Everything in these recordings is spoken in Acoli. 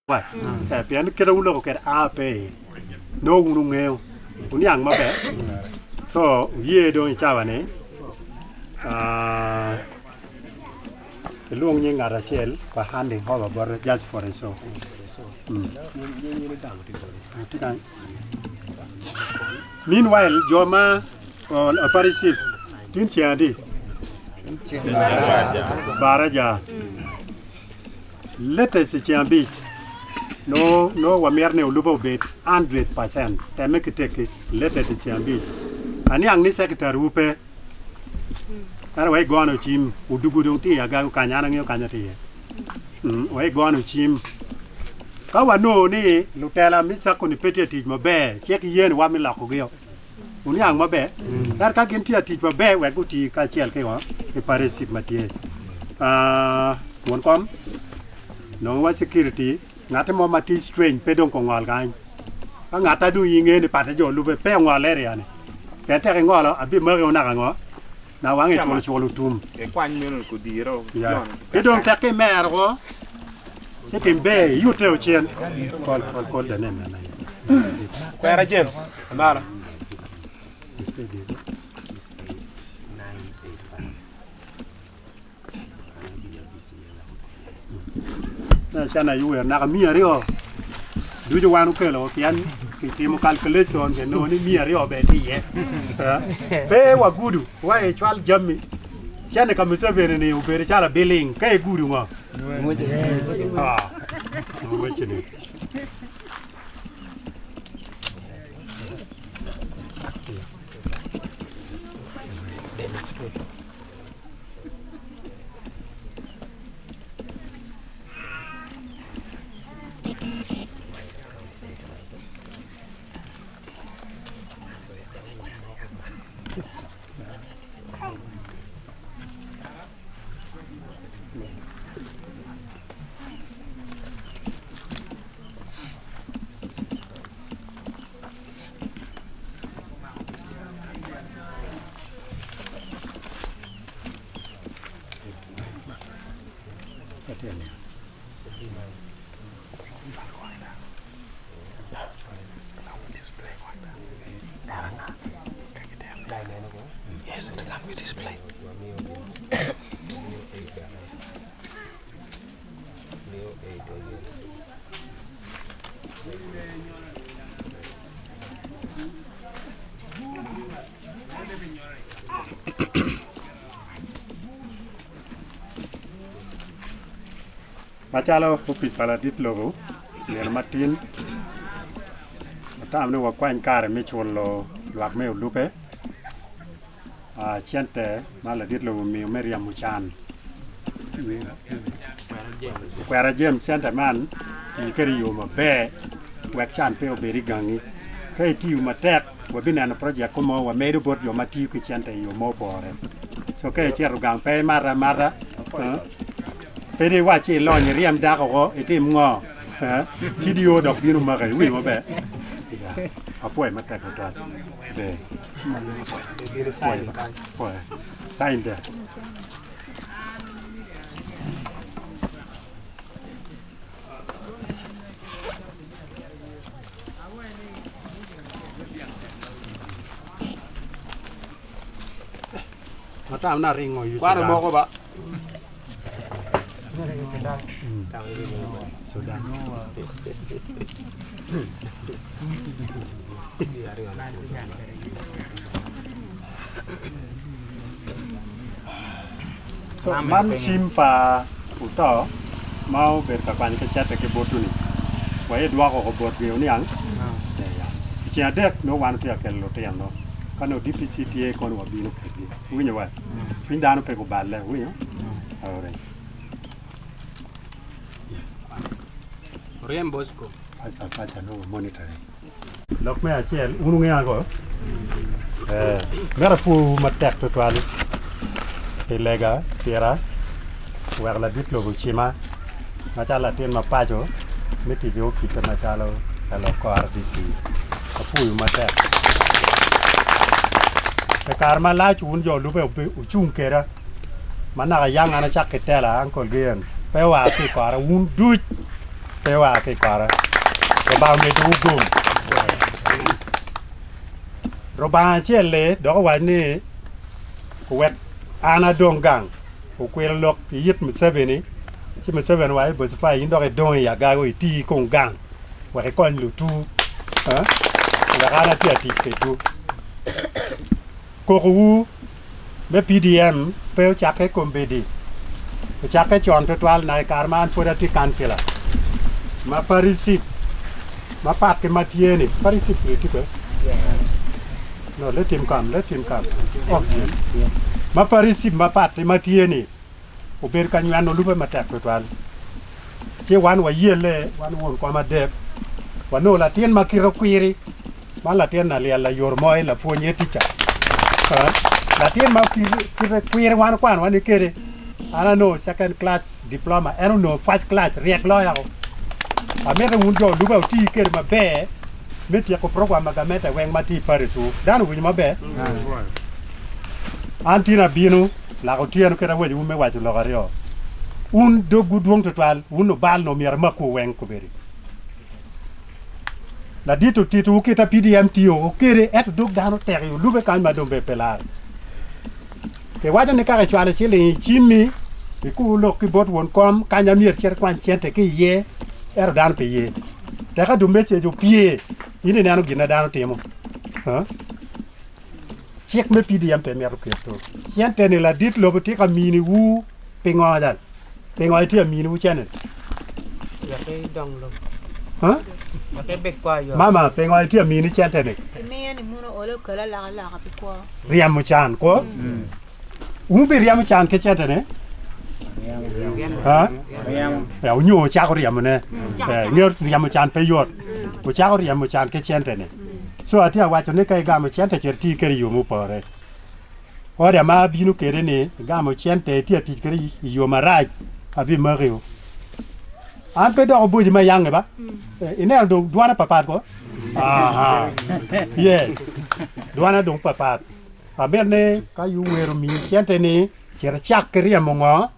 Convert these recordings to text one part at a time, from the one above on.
Eh, pien kite wuloko kwede a pe iye, nongo wun wungeyo, wuniang maber. So, wuye dong i cawa-ni, ah, ilwong nying ngat acel pa handing over bote just for a show. Mm. Ah, tye kany. Meanwhile, jo ma oh, parish chief, tin ceng adi? Baraja. Latest i ceng abic nongo nongo wamito ni olube obed 100% temme ki tekki latest i ceng abic. Aniang ni secretary wu pe ento wek igono cim odugu dong tye i agago kany an angeyo kanya tye iye mm, wek igono cim ka wanongo ni lutela me cako ni pe tye tic maber cik yeni wa me lokogio. Wuniang maber? Ento ka gin tye ka tic maber, wek guti kacel ki ngo? Ki partnership ma tye. Ah, won kom, nongo wa security, ngati mo ma tye strange pe dong kongol kany. Ka ngata dong inge ni pate jo lube, pe ongol area ni. Pien tek ingolo, abimaki o naka ngo? Na wange culo culo tum. Ikwany meno kodiro. Yeah. Ki dong tek ki mero ko, ci tim ber, iyute ocen. Call, call, call the name. Kwera James. Amara. Cana yuwer naka miya aryo ducu wan okelo pien kitimo calculation kinongo ni miya aryo bene tye iye pe wagudu wa icwal jami cene ka Museveni ni obedo calo abiling ka igudu ngo Ah, weceni. Macalo opic pa ladit lobo nino matin watamo ni wakwany kare me culo lwak me olube cente ma ladit lobo omiyo me ryemo can. Kwera James cente man ti kwede i yo maber wek can pe obed i gangi. Ka itiyo matek wabineno project mo wamedo bot jo ma tiyo ki cente i yo ma opore. So ka icito gang pe imato amata pe di iwac ci ilony iryem dako oko itim ngo CDO dok bino maki iwinyo maber? Apwoyo matek tutwal. Ber. Apwoyo. Sign there. Matam na ringo yu Kwano moko ba. Sudan. So man cim pa oto ma obedo ka kwanyo ki cente ki botwu-ni wa idwoko ko botgi wuniang? Eya. I ceng adek nongo wan watye ka kelo lutino ka nongo DPC tye kono wabino kwedgi. Iwinyo wa? Cwiny dano pe guballe. Iwinyo? Alright. Oryem Bosco. Paca paca nongo monitoring. Lok me acel, wun wungeyo ango? Eh, mito apwowu matek tutwal pi lega pira wek ladit lobo ocima macalo latin ma paco me tic i opice macalo lalok kor RDC. Apwoyu matek. I kare malac wun jo lube wucung keda ma naka yang an acak ki tela Uncle Gideon pe oa ki i kora wun duc. Pe oa ki i kora. Lubanga omeddowu gum. Rubanga acel-li dok owaco ni owek an adong gang, okwilo lok i it Museveni, ci Museveni owaco ni Bocifai in dok idong i Agago iti kong gang wek ikony lutu, wek an atye atic kwedwu. Kokowu me PDM pe ocakke kombeddi, ocakke con tutwal naka i kare ma an pwod atye kancila ma paricip mapat ki ma tye-ni. Paricip tye pe? No, let him come, let him come. Oh, yes. Ma paricip mapat ki ma tye-ni obedo ka nyweno lube matek tutwal. Ci wan wayelle, wan won kom adek, wanongo latin ma kite okwiri, Man latin lalyel layot moi lapwony tica. Latin ma kite kwiri wan okwano wa ni kede an anongo second class diploma en onongo first class ryek loyo ako. Amito wun jo luba wuti kede maber me tyeko program ma gamente weng ma tye i parish wu. Dano owinyo maber? An tin abino lak otyeno kit aweco wu me waco lok aryo. Wun dogwu dwong tutwal, wun lubal nongo myero amakwu weng kobedi. Ladit otitowu kit a PDM tiyo kede ento dog dano tek i olube kany ma dong bene pe lare. Kiwaco ni ka kicwalo ciling i cimmi, ikur lok ki bot won kom kanya myero icit ikwany cente ki iye ento dano pe ye. Teka dong message opye in ineno gin ma dano timo. Cik me PDM pe mito keto cente ni ladit lobo tye ka miniwu pingo jal? Pingo itye ka miniwu cente ni? Wek idong lobo. Huh? Wek ibed kwo ayot. Mama, pingo itye ka mini cente ni? Imiyo ni muno olo okel alokaloka pi kwo. Ryemo can kwo. Wun bi ryemo can ki cente ni? Huh? Eh, onyo ocako ryemone. Eh, ngeyo ryemo can pe yot. Ocako ryemo can ki cente ni. So atye ka waco ni ka igamo cente cit iti kwede i yo mupore. Oda ma abino kwede ni igamo cente itye ka tic kwede i yo marac abimaki o. An pe dok oboci ma yange ba. Eh, ineno dong dwana papat ko? Aha. Yes. Dwana dong papat. Amito ni ka yuwero miyi cente ni cit icak ki ryemo ngo?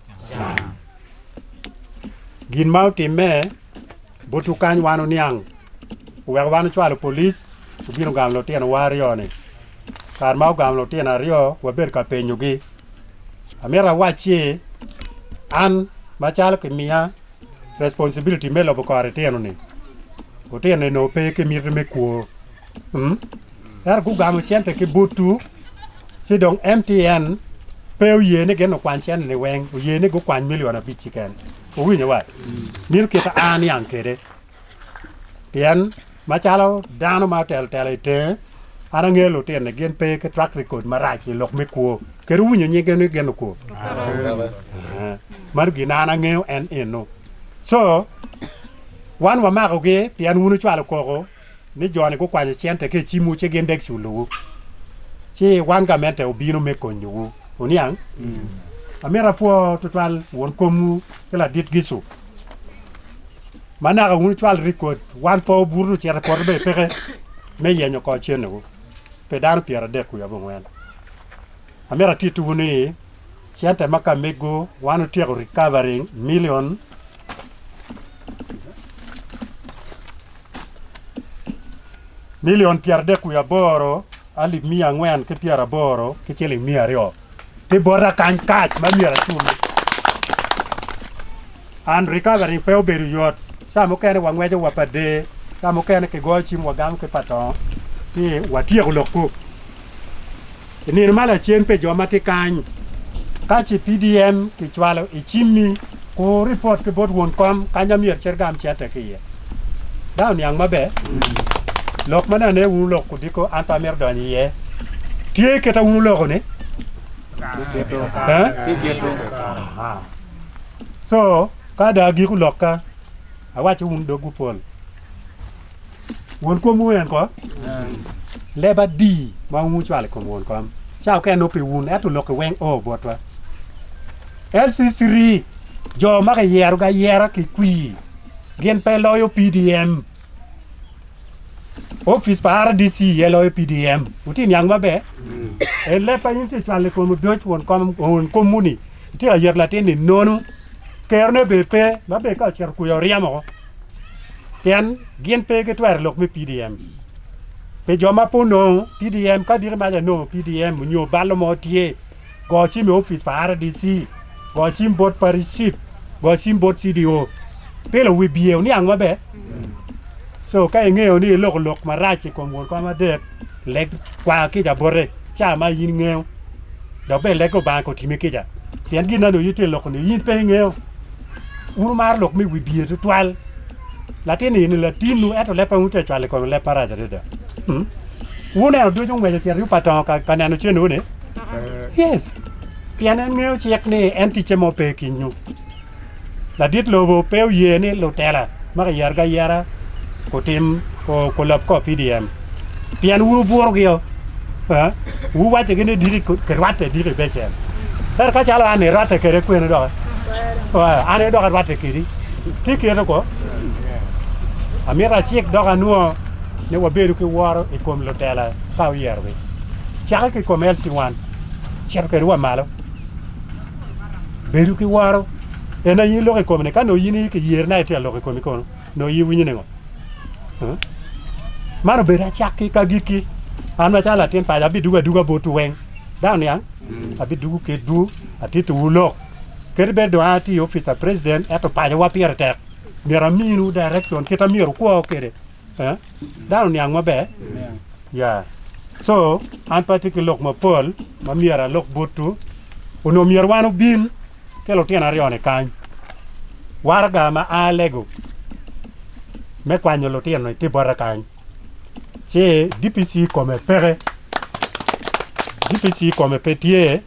Gin ma otimme botwu kany wan oniang oweko wan ocwalo polic obino ogamo lutinowa aryo-ni. Kare ma ogamo lutino aryo wabedo ka penyogi. Amito awacci an macalo kimiya responsibility me lubo kor litino-ni, lutino-ni onongo pe ki miti me kwo. Ento gugamo cente ki botwu ci dong MTN pe oye ni gin okwany cente-ni weng, oye ni gukwany milion abic keken. Wuwinyo wa? Meno kit a aniang kwede. Pien macalo dano ma otelo telo i tenge, an angeyo lutino-ni gin pe ki track record marac i lok me kwo. Kadi wuwinyo nyinggi ni gin lukwo. Mano gin ma an angeyo en eno. So, wan wamakogi pien wun wucwalo koko ni jo-ni gukwanyo cente ki i cimwu ci gin dek culowu. Ci wan gamente obino me konyowu. Wuniang? Amito apwo tutwal won komwu ki ladit Gicu. Ma naka wun wucwal rikod, wan pe wabuto ocito i poto bene peke me yenyo kor cennewu pi dano 30 wiye abongwen. Amito atittiwu ni cente ma ka mego wan otyeko recovering milion 38 alip 480 ki ciling 200 tye bota kany kac ma myero aculi. And recovery pe obedo yot ca mukene wangweco wa pa der ca mukene kigoyo cim wagamo ki pa tongo ci watyeko lok ku. I nino ma lacen pi jo ma tye kany, ka ci PDM kicwalo i cimmi, kur ripot ki bot won kom kanya myero cit gam cente ki iye. Dano oniang maber? Lok ma nene wun wuloko kudiko an pe amito donyo iye. Tye kit a wun wuloko ni? Eh? Aha. So, ka dong agiko lokka, awacci wun dogwu pol. Won komwu en ko? Leb adi ma wun wucwalo i kom won kom? Ca okene nongo pi wun, ento lok-ki weng o botwa. LC3, Jo ma kiyerogi ayera ki kwir gin pe loyo PDM. Opic pa RDC aye loyo PDM. Wutye niang maber? En leb pa in tye cwalo i kom odoc won kom won komwu-ni, itye ka yet latin-ni nono, kerone bene pe, ma bene ka ocito kuca oryemo woko. Pien gin pe gitwero lok me PDM. Pi jo ma pe onongo PDM, ka diki maca inongo PDM onyo balo mo tye, go cim i opic pa RDC, go cim bot parish chief, go cim bot CDO. Pilo wi biye oniang maber. So ka ingeyo ni iloko lok marac i kom won kom adek, leg kwa kica bote ca ma in ingeyo. Dok bene leg Lubanga ka otimi kica. Pien gin ma nongo itye ka loko ni in pe ingeyo. Wun wumaro lok me wi biye tutwal. Latin eni latinwu ento leb pa wun tye ka cwalo i kome leb marac adada. Hmm? Wuneno ducu ongweco ocito yung pa tongo ka, ka neno cen ni? Yes. Pien en ngeyo cik ni en ticce mo pe kinyu. Ladit lobo pe oye ni lutela ma kiyerogi ayera kutim kulub kor PDM pien wun wuburogi-o, wuwacigi ni diki kirwatte diki i becen. Ento ka calo an irwatte kwede kwene doki? An aye dok arwatte kwedi. Tye kite ko? Amito acik dok anwo ni wabedu ki woro i kom lutela ka oyerogi. Cakke ki i kom LC1 cito kwede wa malo. Bedo ki woro en aye iloko i kome ni ka nongo in aye kiyeri na itye ka lok i komi kono nongo in iwinyo ningo? Man obedo acakki ki agikki. An macalo latin paco abidugo aduga botwu weng. Dano niang? Abidugo kedwu atittiwu lok. Kadi bed dong an atye i opic pa president ento pacowa pire tek. Myero aminu direction kit ma myero wukwo kwede. Dano oniang maber? Ya. So, an pe atye ki lok mapol ma myero alok botwu. Onongo myero wan obin ki lutino aryoni kany. Waraga ma a alego me kwanyo lutino-ni tye bota kany. Ci DPC kome peke. DPC kome pe tye.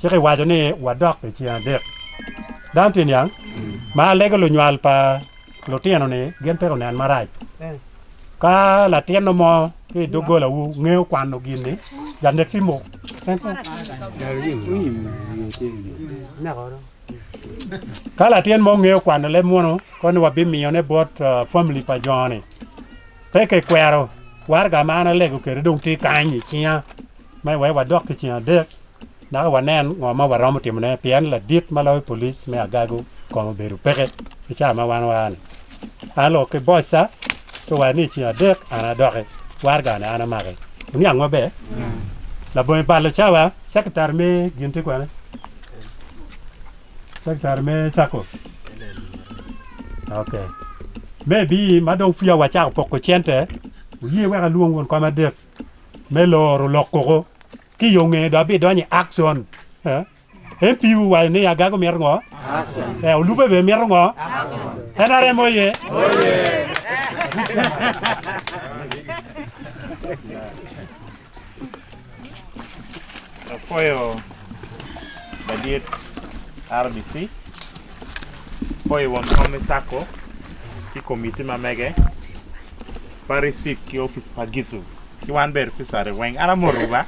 Ci kiwaco ni wadok i ceng adek. Dano tye niang? Ma alego lunywal pa Lutino-ni gin pe gunen marac. Ka latinno mo ki i doggolawu ngeyo kwano gin-ni, janek ci muk. Ka latin mo ngeyo kwano leb munu, kono wabimiyone bot famili pa jo-ni. Pe kikwero waraga ma an alego kwede dong tye kany i cinga ma wek wadok ki ceng adek. Naka wanen ngo ma waromo timone pien ladit ma loyo polic me Agago kong obedo peke i cawa ma wan waa-ni. An aloko ki bocca ci owaco ni i ceng adek an adoki, waraga-ni an amaki. Wuniang maber? Labongo balo cawa, cekretari me gin tye kwene? Cekretari me cako? Ok. Maybe ma dong pud wacako poko cente, wuye wek alwong won kom adek me loro lok koko. Ki yo ngeye dong abidonyo i action. Eh? MP owaco ni Agago mito ngo? Eh, Olube bene mito ngo? NRM oye? Apwoyo ladit RDC, apwoyo won kom me Sacco ki komiti ma mege, pa receipt ki opic pa Gicu. Ki wan bedo pi cate weng. An amoto ba.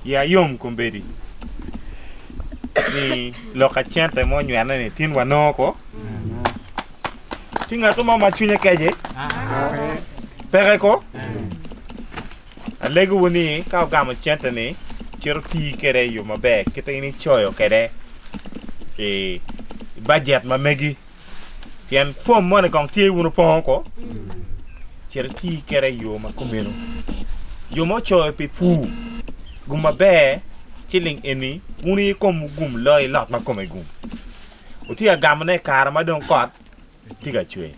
Iya yom kombeddi ni lok ka cente mo nywene ni tin wanongo ko. Tye ngat mo ma cwinye kece? Peke ko? Alegowu ni ka wugamo cente ni cit wuti kwede i yo maber kit ma in icoyo kwede i bajet ma megi. Pien fom moni kong tye wun wupongo ko, cit iti kwede i yo ma kumeno. Jo ma ocoyo pi pur gum maber, ciling eni wun aye komwu gum loyo ilot ma kome gum. Wutye ka gamone i kare ma dong kot tye ka cwer.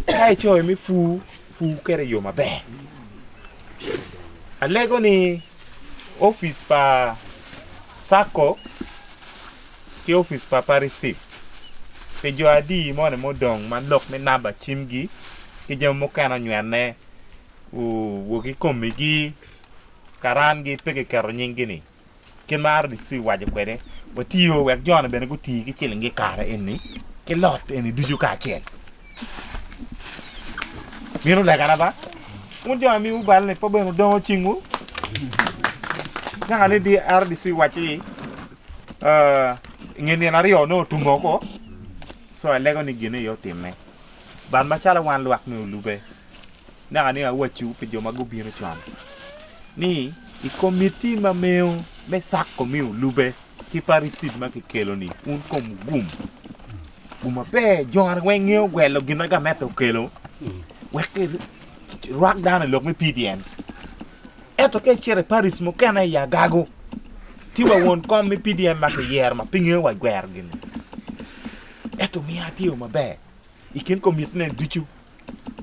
Ka icoyo me pur, pur kwede i yo maber. Alego ni opic pa Sacco ki opic pa Parish pi jo adi moni mudong ma lok me namba cimgi ki jami mukene onywene wa ki komigi karangi pe kiketo nyinggi-ni kit ma RDC owaco kwede watiyo wek jo-ni bene guti ki cilingi kare eni ki lot eni ducu kacel. Mito legana ba? Wun jo ma miwu bal ni pe bene wudongo cingwu? Naka ni RDC owacci I nge nino aryo nongo otum woko, so alego ni gin aye otimme. But macalo wan lwak me olube, naka ni awacciwu pi jo ma gubino con ni i komiti ma mewu me cako me olube ki pa ricit ma kikelo-ni, wun komwu gum. Guma ber joni weng ngeyo gwelo gin ma gamente okelo wek rwak dano i lok me PDM. Ento ka icito i parish mukene i Agago, tye wa won kom me PDM ma kiyero ma pe ngeyo wa gwero gin-ni. Ento miyo atye maber i kin komitine ducu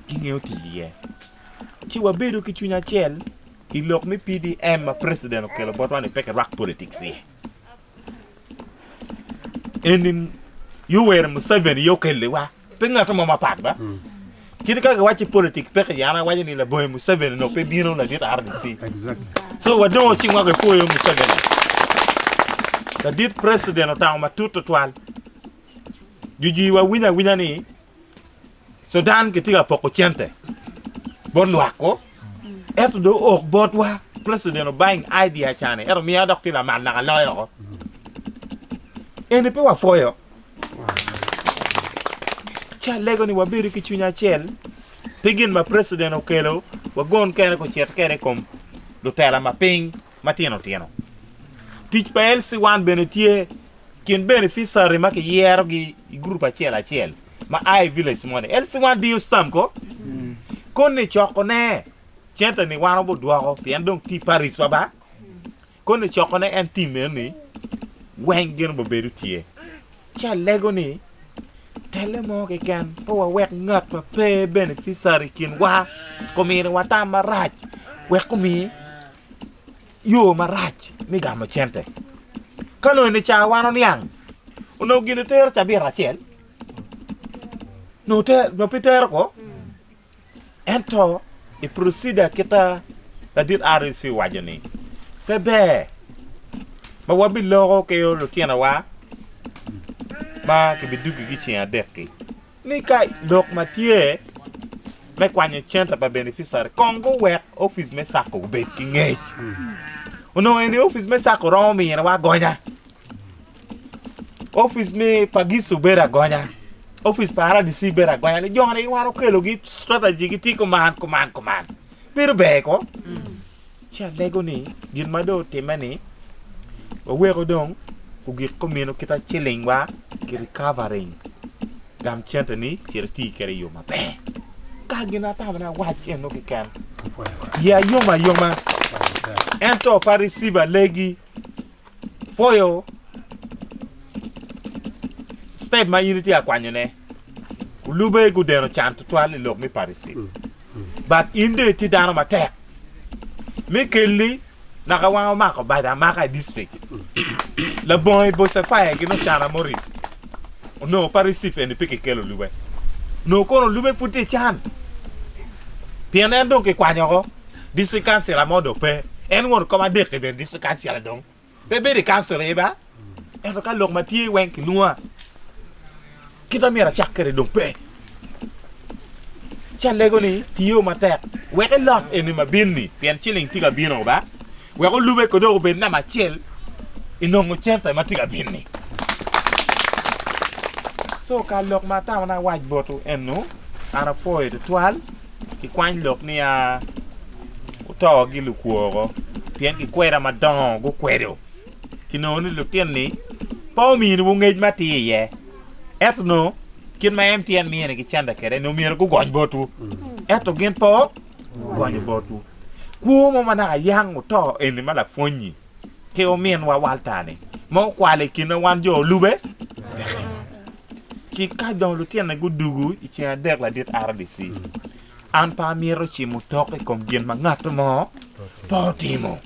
gingeyo tic iye. Ci wabedo ki cwiny acel i lok me PDM ma president okelo botwa ni pe kirwak politics iye. Eni Yoweri Museveni aye okelliwa, pe ngat mo mapat ba. Kit ka giwacci politik peke iye, an awaco ni labonge Museveni onongo pe bino ladit RDC. So wadongo cingwa ki pwoyo Museveni. Ladit president otamo matut tutwal. Jujwi wawinyo awinya ni Sudan kitye ka poko cente bot lwak ko ento dong ok botwa president obuying idea cani ento miya dok tye lamal naka loyo oko eni pe wapwoyo ci alego ni wabedo ki cwiny acel pi gin ma president okelo wagon kene kucit kede i kom lutela ma piny matino tino tic pa LC1 bene tye kin beneficiary ma kiyerogi i gurup acel acel ma a i village moni. LC1 diyo stamp ko koni cokone cente ni wan obudwoko pien dong tye i parish wa ba koni cokone en team eni weng gin obedo tye. Ci alego ni tele mo keken pe wawek ngat ma pe beneficiary i kinwa ominiwa tam marac wek omi yo marac me gamo cente. Ka nongo eni ca wan oniang, onongo gin tero cabit acel, nongo pe tero ko. Ento i procedure kita ladit REC owaco ni pe ber ma wabiloko ki lutinowa ma kibiduggigi ceng adek-ki. Ni ka lok ma tye me kwanyo cente pa beneficiary kong guwek opic me cako obed ki ngec. Onongo eni opic me cako romo miniwa agonya. Opic me pa GISU bedo agonya, opic pa RDC bedo agonya ni joni wan okelogi strategy gitye kuman kuman kuman bedo ber ko. Ci alego ni gin ma dong otimme ni waweko dong ogik komino kita ciling wa ki recovering gam cente ni cit iti kwede i yo maber. Ka gin atamo ni awac eno keken iya yom ayoma ento pe areceive alegi pwoyo step ma in itye ka kwanyone olube gudeno can tutwal i lok me particip but in dong itye dano matek me kelli naka wang omako bade amaka i district labongo i Bocefaya gin Ocana Morris onongo particip eni pe kikelo olube onongo kono olube pud tye can pien en dong kikwanyo oko district councilor mo dong pe en won kom adek-ki bene district councilor dong Pe bedo i kancil aye ba, ento ka lok ma tye weng kilwonga, kit ma myero acak kwede dong pe. Ci alego ni tiyo matek wek ilot eni ma bin-ni, pien ciling tye ka bino ba, wek olube kede obed namba acel i nongo cente ma tye ka bin-ni. Co ka lok ma atamo ni awac botwu eno, an apwoyo tutwal. Kikwany lok niya, Wuto ki lukwor, pien kikweda madongo gukwedo. Kinongo ni lutino-ni pe ominiwu ngec matir iye, ento nongo kit ma MTN minigi cente kwede ni myero gugony botwu, ento gin pe ogonyo botwu. Kwo mo ma naka yang oto eni ma lapwony-nyi ki ominwa Walter-ni ma okwalo i kine wan jo olube peke. Ci ka dong lutino-ni gudugu i ceng adek ladit RDC, an pe amito cimo tok i kom gin ma ngat mo pe otimo.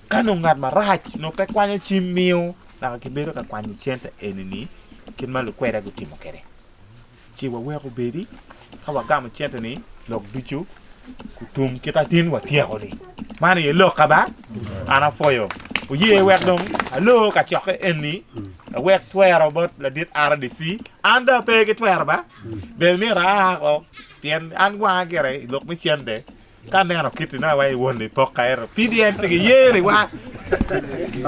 Ka nongo ngat marac nongo pe kwanyo cim miyo naka kibedo ka kwanyo cente eni-ni kit ma lukweda gutimo kwede. Ci wawek obedi ka wagamo cente-ni lok ducu otum kit atin watyeko-ni. Man aye lokka ba, an apwoyo. Oye wek dong alor kacokke eni awek twero bot ladit RDC. An dong ape ki twero ba, bene myero aa ko pien an wanga gire i lok me cente. Ka aneno kiti na wa i won-ni pokka ento PDM pe giye ni wa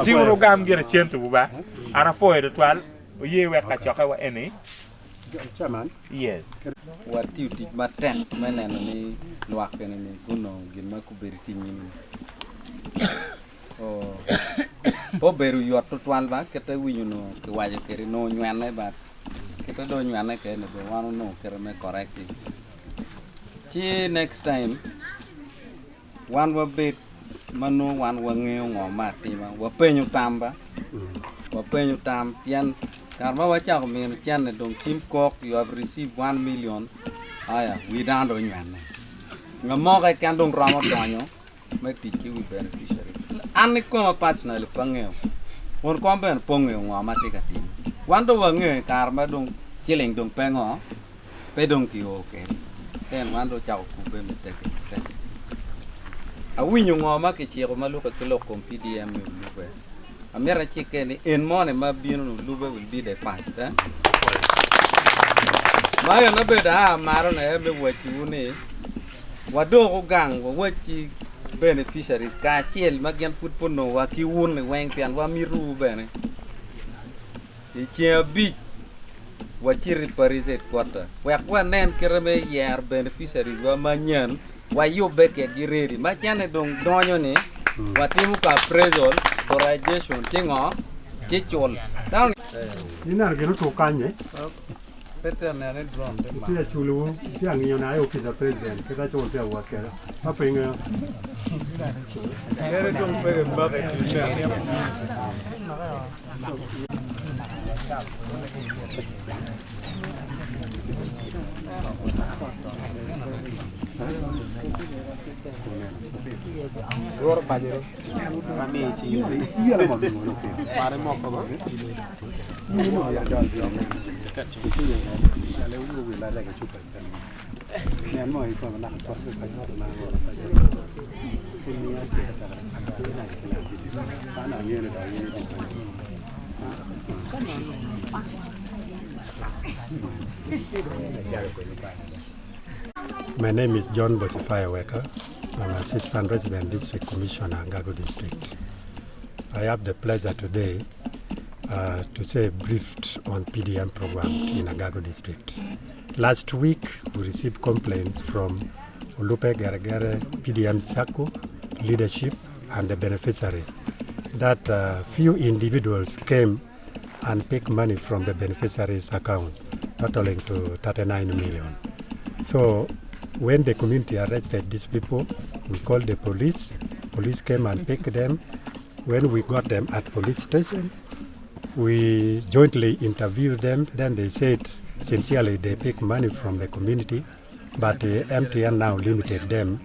ci wun wugam gire cente-wu ba. An apwoyo tutwal, oye wek kacokke wa eni. Chairman. Yes. Watiyo tic matek me neno ni lwak eni gunongo gin ma gubedo ki i nyim-mi. Pe obedo yot tutwal ba kit ma iwinyo onongo kiwaco kwede onongo onywene ba. Kite dong onywene kene bene wan onongo kite me correcting. Ci next time wan wabed ma nongo wan wangeyo ngo me atima, wapenyo tam ba, wapenyo tam pien kare ma wacako mino cente dong cim kok you have received 1 million aya wi dano dong onywene. Nga mo keken dong romo donyo me tic ki wi beneficiary. An ikoma personally pe angeyo, won kom bene pe ongeyo ngo ma tye ka time. Wan dong wangeyo i kare ma dong ciling dong pe ngo, pe dong kio kwede. Then wan dong ocako kubbe me taking step. Awinyo ngo ma kiciko ma lube ki lok kom PDM me Olube. Amito acikke ni en moni ma bino ni Olube will be the first. Eh? Ma en abedo aa malo ne me waciwu ni wadoko gang wawacci beneficiaries kacel ma gin pud pe onongo wa ki wun ni weng pien wamitowu bene. I ceng abic wacito i Paris headquarter wek wanen kite me yero beneficiaries wa manyen wayubbe kedgi ready ma cene dong donyo ni watimo ka appraisal authorization ci ngo ci cul. Dano Ineno gin otuk kany-nyi? Itye ka culowu, itye ka ngiyo naka i opic pa president kit acul tye ka wot kwede ma pe ingeyo. My name is John Bosifaya Weka. I'm Assistant Resident District Commissioner, Agago District. I have the pleasure today to say brief on PDM program in Agago District. Last week, we received complaints from Olupe Geregere PDM SACCO leadership and the beneficiaries that few individuals came and picked money from the beneficiaries' account, totaling to 39 million. So when the community arrested these people, we called the police. Police came and picked them. When we got them at police station, we jointly interviewed them. Then they said sincerely they pick money from the community, but MTN now limited them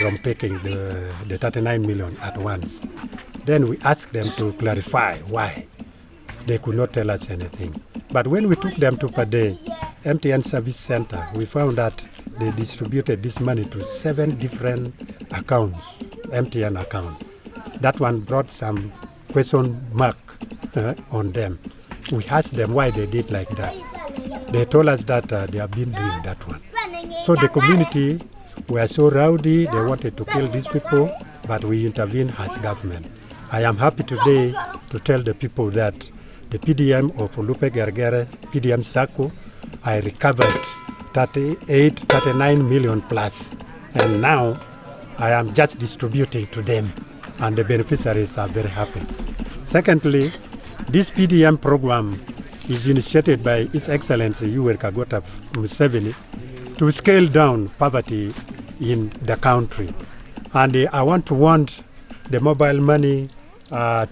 from picking the 39 million at once. Then we asked them to clarify why. They could not tell us anything. But when we took them to Pade, MTN Service Center, we found that they distributed this money to 7 different accounts, MTN account. That one brought some question mark on them. We asked them why they did like that. They told us that they have been doing that one. So the community were so rowdy, they wanted to kill these people, but we intervened as government. I am happy today to tell the people that the PDM of Olupe Geregere, PDM SACCO, I recovered 38, 39 million plus. And now I am just distributing to them, and the beneficiaries are very happy. Secondly, this PDM program is initiated by His Excellency Yoweri Kaguta Museveni to scale down poverty in the country. And I want to warn the mobile money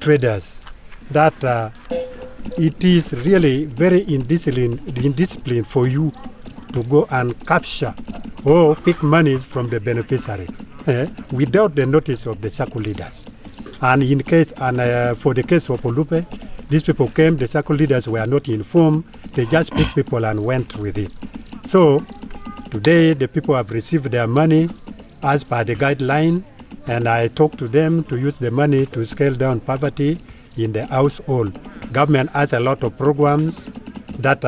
traders that it is really very indiscipline for you to go and capture or pick monies from the beneficiary without the notice of the SACCO leaders. And for the case of Olupe, these people came, the SACCO leaders were not informed, they just picked people and went with it. So today the people have received their money as per the guideline, and I talked to them to use the money to scale down poverty in the household. Government has a lot of programs that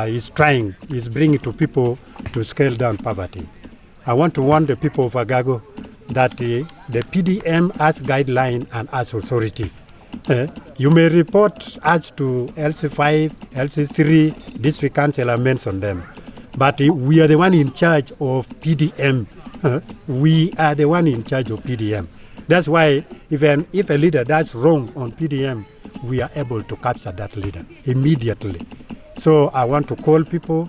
is trying, is bringing to people to scale down poverty. I want to warn the people of Agago that the PDM has guideline and has authority. You may report us to LC5, LC3, District Council, I mentioned them. But we are the one in charge of PDM. We are the one in charge of PDM. That's why even if a leader does wrong on PDM, we are able to capture that leader immediately. So I want to call people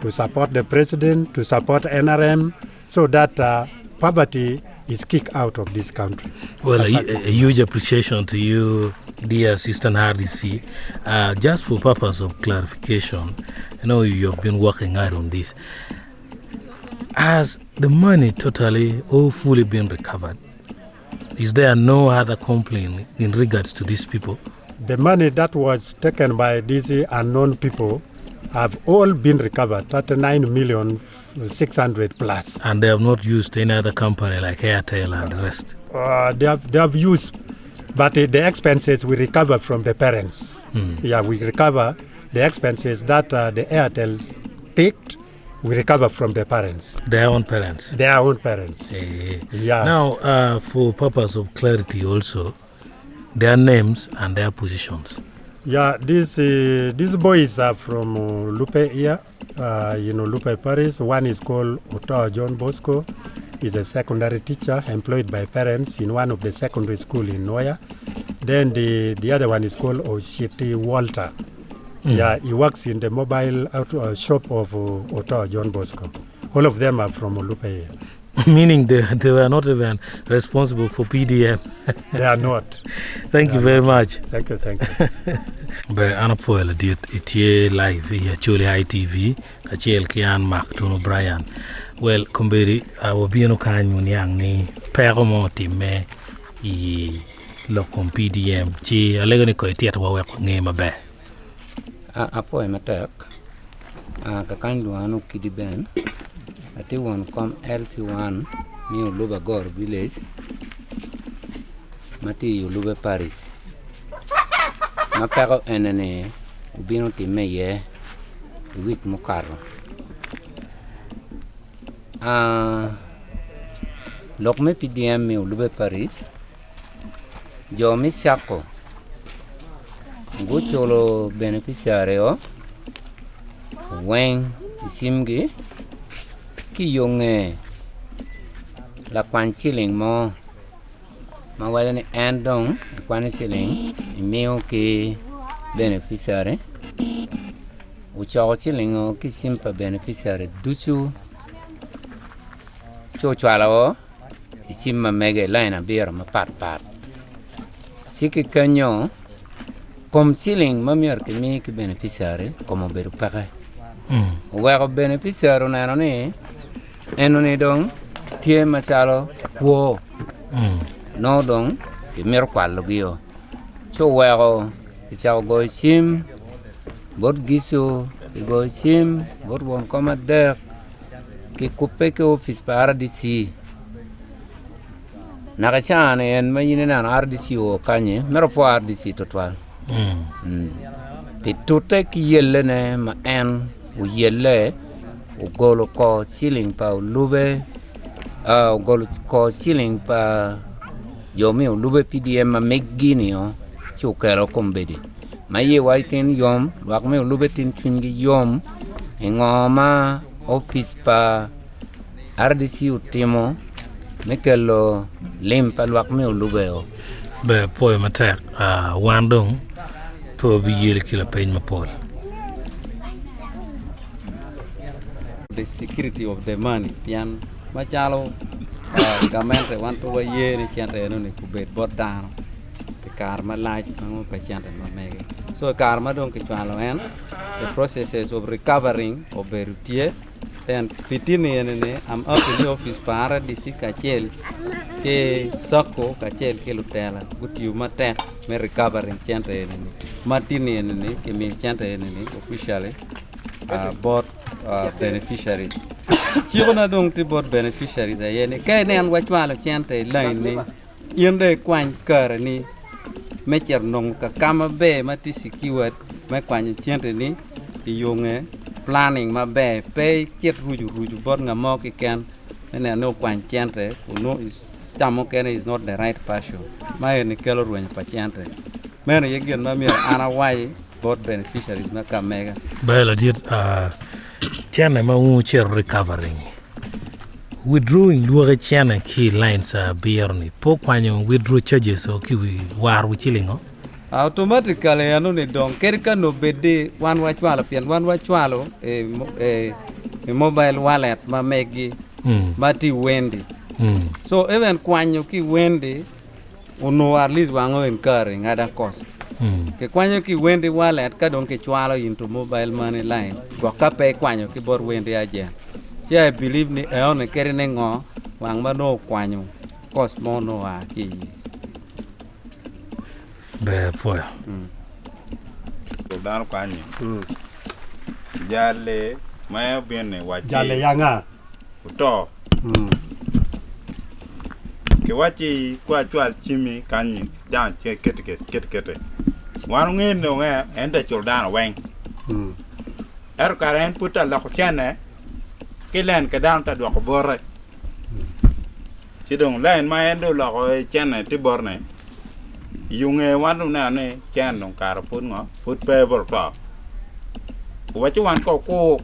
to support the president, to support NRM, so that uh, poverty is kicked out of this country. Well, a, a huge appreciation to you, dear Assistant RDC. Uh, just for purpose of clarification, I know you have been working hard on this. Has the money totally or fully been recovered? Is there no other complaint in regards to these people? The money that was taken by these unknown people have all been recovered, 39 million 600 plus. And they have not used any other company like Airtel and the rest? Uh, they, have, they have used, but uh, the expenses we recover from the parents. Mm. Yeah, we recover the expenses that uh, the Airtel picked we recover from the parents. Their own parents. Their own parents. Eh. Yeah. Now, uh, for purpose of clarity also, their names and their positions. Yeah, these, uh, these boys are from uh, Lupe here, uh, you know, Lupe Paris. One is called Otoa John Bosco. He's a secondary teacher employed by parents in one of the secondary school in Noya. Then the, the other one is called Oshiti Walter. Mm. Yeah, he works in the mobile out, uh, shop of uh, Otoa John Bosco. All of them are from Olupe here. Meaning they, they were not even responsible for PDM. they are not. Thank they you very much. Thank you, thank you. Be an apwoyo ladit itye live i Acholi ITV kacel ki an Mark Tunu Brian. Well, kombeddi uh, wabino kany wuniang ni peko mo otimme i lok kom PDM ci alego ni ko ityetwa wek wange maber. Apwoyo matek, kakany lwonga ni Okidi Ben, atye won kom LC1 me Oluba Goro Village ma tye i Olube Parish ma peko eni obino otimme iye i wik mukato. Lok me PDM me Olube Parish Jo me cako guculo benepicario weng i cimgi ki yo nge lakwany ciling mo ma waco ni en dong ekwanyo ciling emiyo ki beneficiary ocoko cilingo ki i cim pa beneficiary ducu ci ocwalo i cim ma mege i lain abiro mapatpat ci ki kenyo kom ciling ma myero kimi ki beneficiary kome obedo peke oweko beneficiary oneno ni enoni dong tye macalo kwo nongo dong kimito kwalogio ci oweko kicako goyo cim bot Gico kigoyo cim bot won kom adek Kikubbe ki opic pa RDC naka i caa-ni en ma in ineno RDC oo kany-nyi mito pwo RDC tutwal pi tute ki yellene ma en oyelle ogolo kor ciling pa olube ogolo kor ciling pa jo me olube PDM ma meggi-nio ci okelo kombeddi ma iwa tin yom lwak me olube tin cwinygi yom i ngo ma Opic pa RDC otimo me kelo lim pa lwak me olube-o. Ber apwoyo matek wan dong pe wabiyeli ki lapeny mapol. The security of the money pien macalo gamente wan pe waye ni cente enoni obed bot dano pi kare malac ma nongo pe cente ma mege so i kare ma dong kicwalo en the processes of recovering obedo tye then pi tini eni ni I'm up in the office pa RDC kacel ki sacco kacel ki lutela gutiyo matek me recovering cente eni ni ma tini eni ni kimiyo cente eni ni officially uh, bot uh, beneficiaries cikona dong tye bot beneficiaries aye ni ka inen wacwalo cente i line ni In dong ikwany kareni me cito nongo kaka maber ma tye secured me kwanyo centeni i yo nge planning maber pe icit rucu rucu bot ngat mo keken me neno ni okwany cente kun nongo ca mukene is not the right person ma eni kelo rwenyo pa cente meno aye gin ma myero an awaci bot beneficiaries ma ka mega. Ber ladit cene ma wun wucito recovering Withdrawing lwoke cene ki i lines abiro ni pe okwanyo withdraw charges o ki wi waro wi ciling o? Automatically eno ni dong kadi ka nongo bed ni wan wacwalo pien wan wacwalo i, i, i mobile wallet ma megi ma tye i Wendi. So even kwanyo ki i Wendi onongo at least wango incurring other cost. Kikwanyo ki i Wendi wallet ka dong kicwalo into mobile money line gwok ka pe ikwanyo ki bot Wendi agent. Ci I believe ni eno ni kadi ni ngo wang ma nongo okwanyo cost mo nongo oa ki iye. Ber pwoyo. Dano kwanyo jale ma obino wacci Jale ya nga? oto. Kiwacci kwa cwal cimmi kanyi dano ce kiti kiti kiti kiti. Wan onge ni dong en te culo dano weng. Ento kare en pud ta loko cene ki len ke dano ta dwoko bote. Ci dong len ma en dong oloko cene tye bote-ni, i yo nge wan dong oneno ni cene dong kare pud ngo pud pe bot oto. Owacci wan ka okur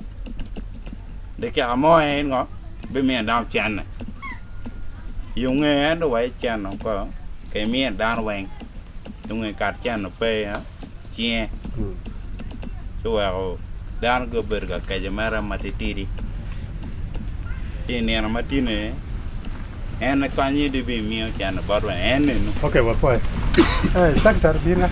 dakika mo en ngo bimiyo dano cene. I yo nge en dong owaci cene dong ko kimiyo dano weng i yo nge kare cene pe cinge ci oweko dano gubedo ka keco mere matitidi ci i nino ma tye-ni en kany dong bimiyo cente bot wa en eno. Okay, wapwoyo. Eh, secretary bino.